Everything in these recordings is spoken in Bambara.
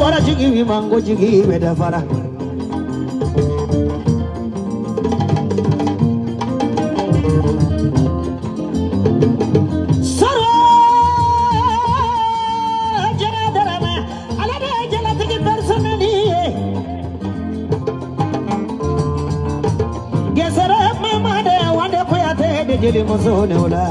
Bora jigi mango jigi beda fara. Soro jara darama ala de jala tigi personali. Gesere mama de wande kuyate de jeli muso ne ola.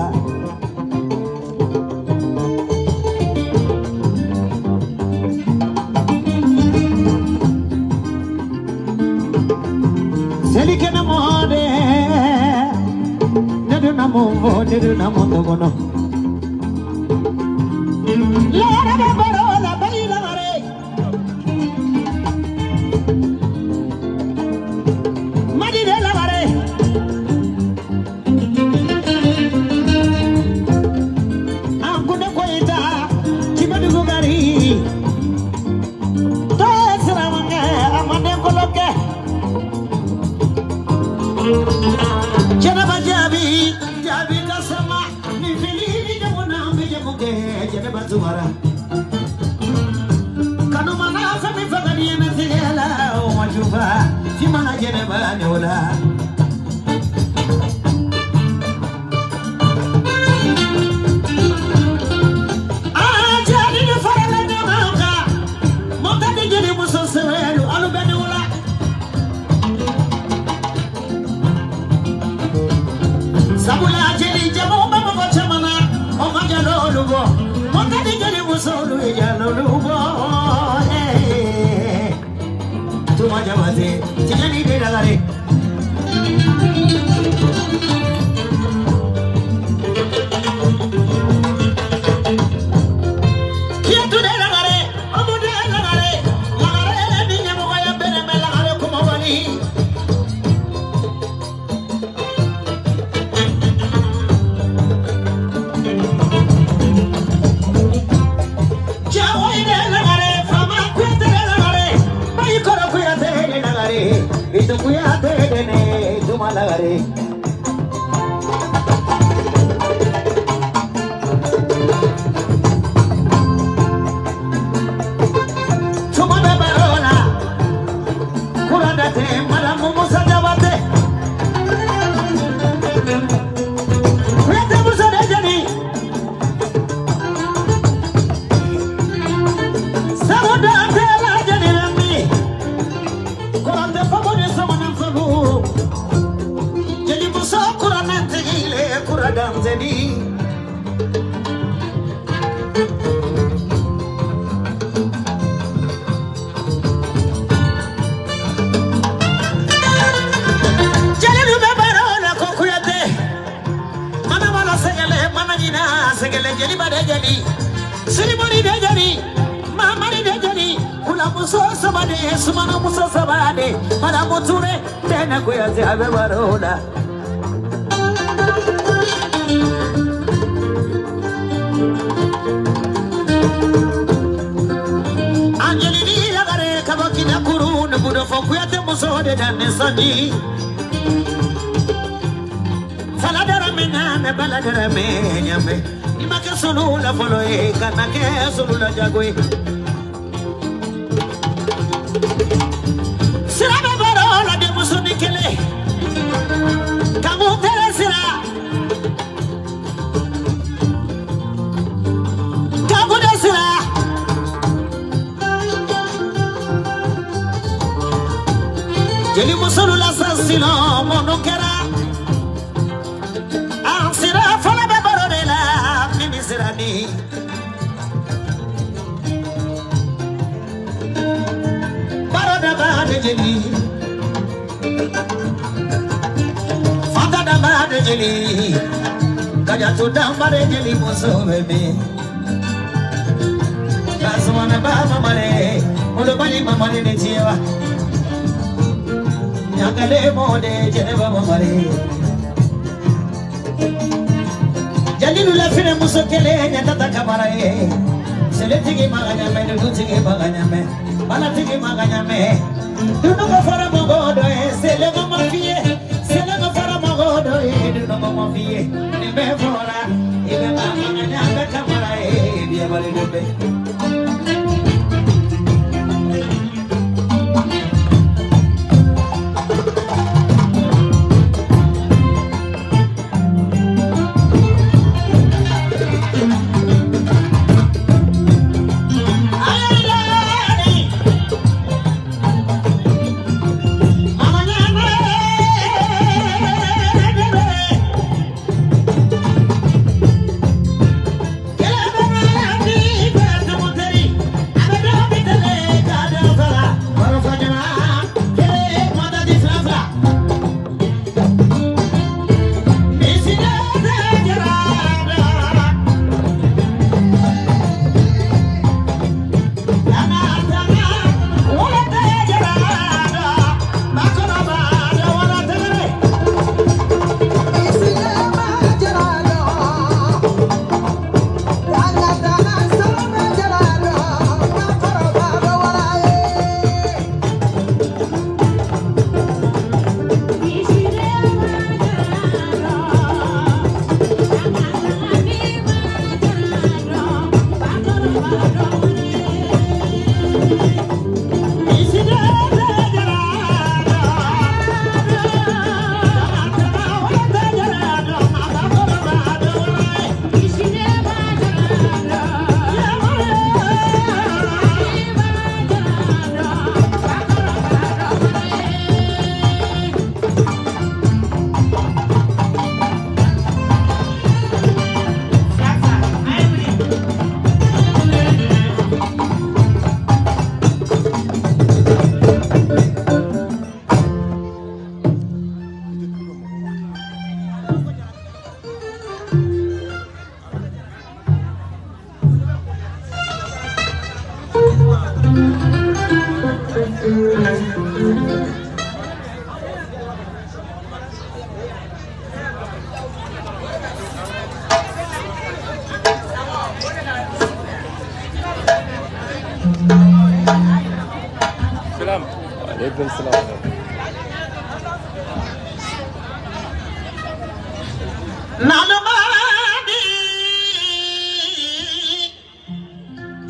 Aleykum selam.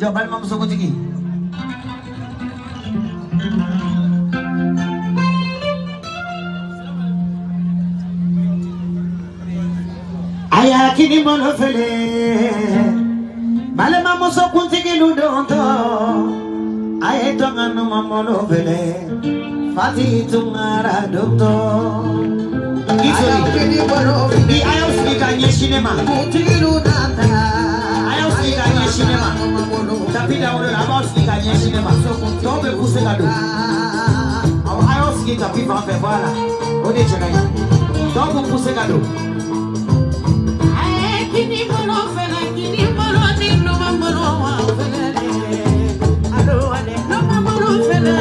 Jɔ balimamuso kuntigi. A y'a kini bolo fele balimamuso kuntigi lu dontɔ a ye tɔn ka numan bolo fele Fati Tunkara dontɔ. I sori i a y'aw sigi ka ɲɛsin ne ma. A y'aw sigi ka ɲɛsin ne ma. Tapi da wolo la a b'aw sigi ka ɲɛsin ne ma. Tɔw bɛ pousser ka don. Awɔ a y'aw sigi tapi fan fɛ voilà o de cɛ ka ɲi. Tɔw bɛ pousser ka don. Kini bolo fɛlɛ kini bolo ni numan bolo wa fɛlɛ alo ale numan bolo fɛlɛ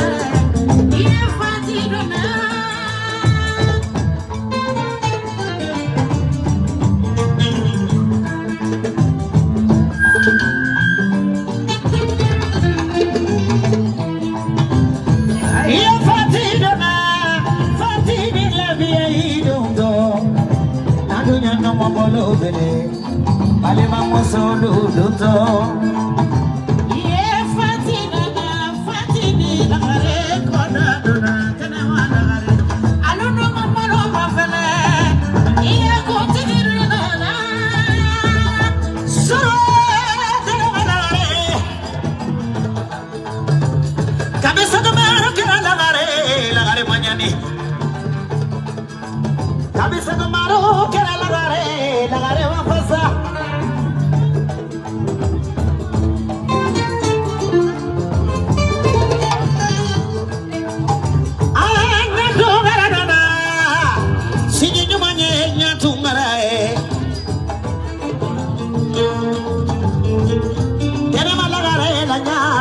i ye Fati donna. I ye Fati donna Fati ni lafiya i dontɔ n'adunya numan bolo fɛlɛ. Balimamuso dontɔ. I ye Fati donna Fati ni lagare kɔnɔ donna kɛnɛma lagare alo numan bolo ma fɛlɛ i ye kuntigi donna. Sɔrɔ kɛnɛma lagare kabi sɔgɔma kɛra lagare lagare ma ɲani kabi sɔgɔma kɛra lagare lagare ma fasa.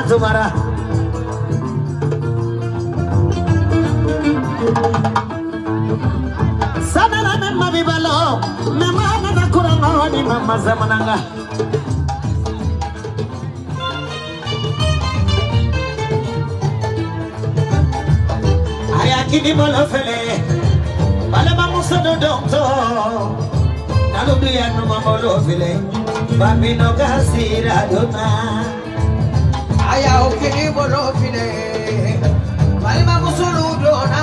Tumara sanala me mabibalo me mana na kuranga ni mama zamananga ayakini bolo fele balama muso do donto nalubiya no mabolo fele babino kasira dona. Aya okini bolo file balima musulu dona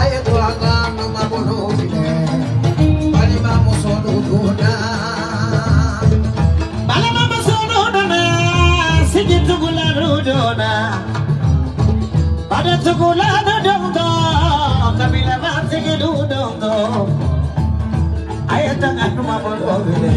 aye to anga no mabolo file balima musulu dona balima musulu dona siji tugula dona bada tugula donto kabila batigi donto aye tanga no mabolo file.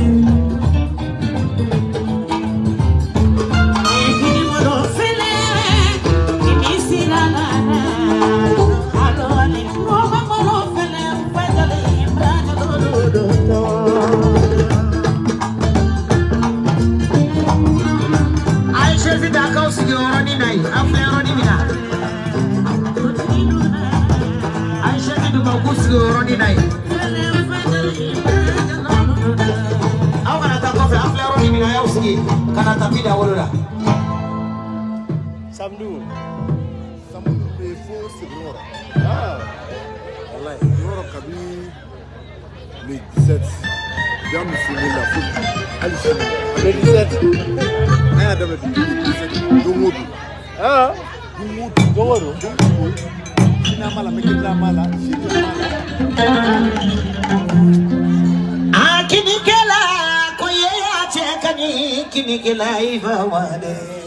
Aw kana taa kɔfɛ an filɛ yɔrɔ min na a y'aw sigi ka na tapi da wolo la. Samdu Samdu bɛ fo Sebenikɔrɔ. Walayi yɔrɔ kabi le 17 jɔn bɛ fini la fo hali sini. Le 17 an y'a daminɛ depuis le 17 don o don. Ah, don don kina mala me kina mala si mala. Ah, kinikela koye ya chekani kinikela ifa wale.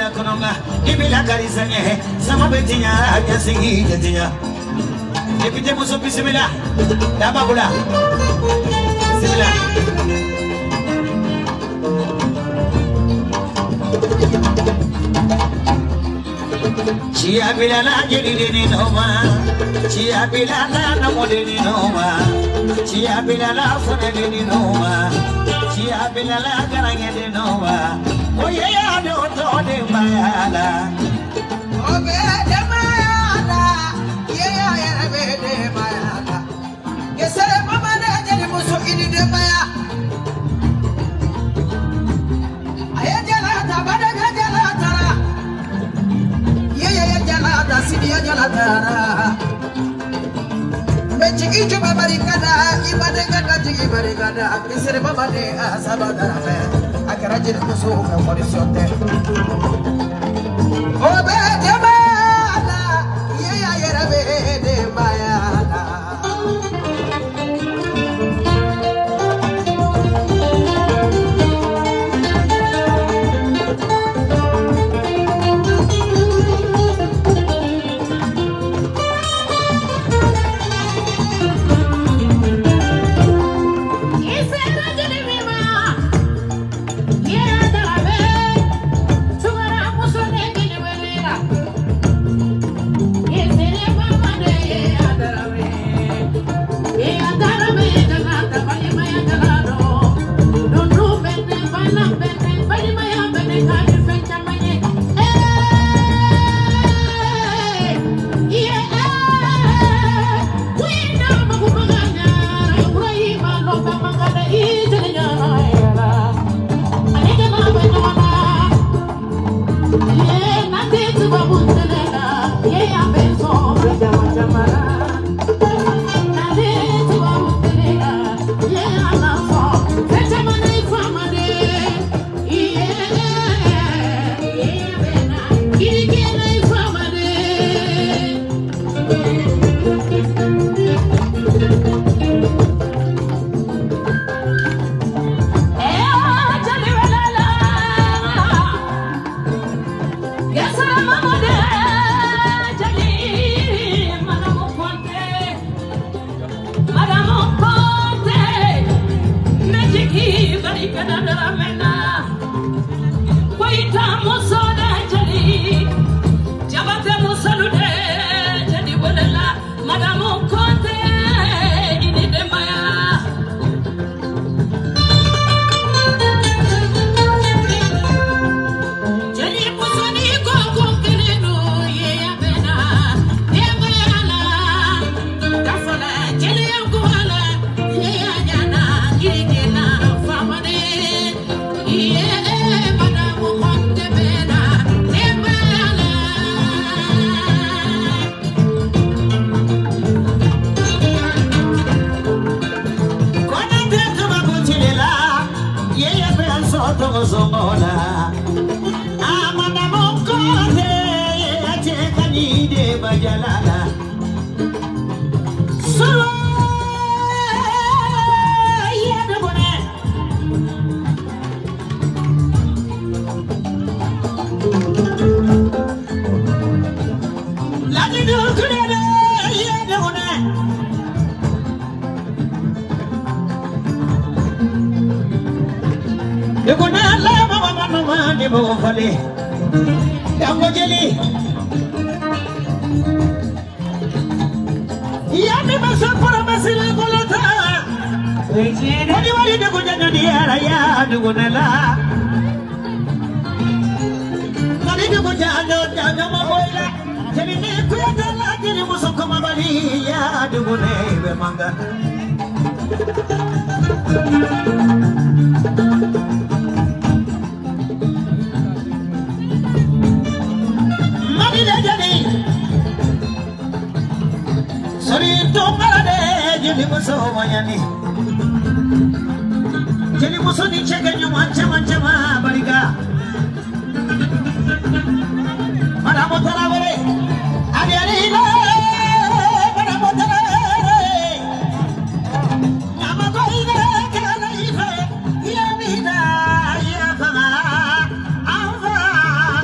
bila kononga ibila karisanye sama betinya nyasingi jetinya député muso bisimila dababula bisimila Chia bilala jeli noma, chia bilala namodeni noma, chia bilala funeni noma, chia bilala garangeni noma. Oye ya do to de mayala, obe de mayala, ye ya ya be de mayala. Gesere mama de jeli muso ini de maya. Aye jala ta bada jala tara. Sidi jala tara mejigi juba barikada ibadenga jigi barikada kisere mama de asaba darafe akara jeli muso ka forisote obe jamala ye ya yerabe de mayala.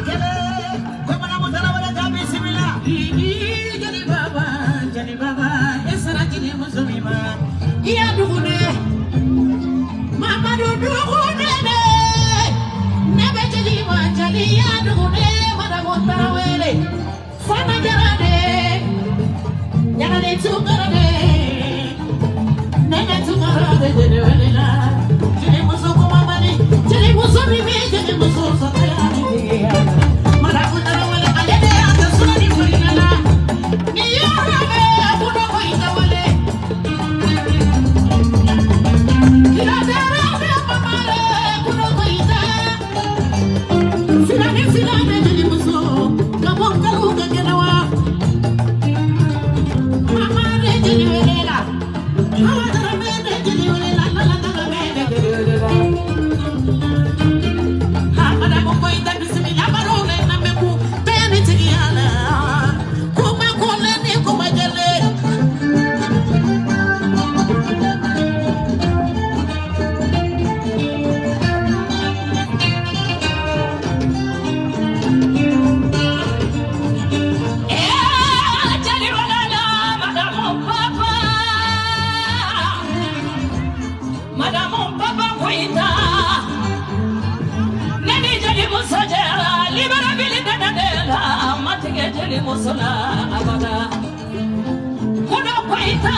Yeah. Madamu Tarawele ka bisimila. Jali baba, esara jeli muso min ma. Iya dugune, Mamadu dugune ne. Ne bɛ jeli ma jali iya dugune, Madamu Tarawele. Fana jara de, ɲagalen tunkara de. Nene tunkara de jeli wele la. Jeli muso kuma mali, jeli muso min bɛ jeli muso sɔrɔ ya ni tigiya. Madamu Tarawele ale de y'a kɛ sɔrɔ ni bonya la. Ni yɔrɔ bɛ kudo ko i tawale. Kila dara bɛ mamare kudo ko i ta. Filani filani jeli muso ka bɔ kalu ka kɛnɛ wa. Mamare jeli wele la. Awa dara bɛ de jeli wele la. Lala dara bɛ de jeli wele la. Madamu Koyita bisimila baro le namɛku bɛɛ ni tigiya la. Kuma kole ni kuma jɛle. Jali walala Madamu Papa. Madamu Papa Koyita. Ne ni jeli muso jɛra Libreville dɛdɛdɛ la ma tigɛ jeli muso la abada. Kudo Koyita.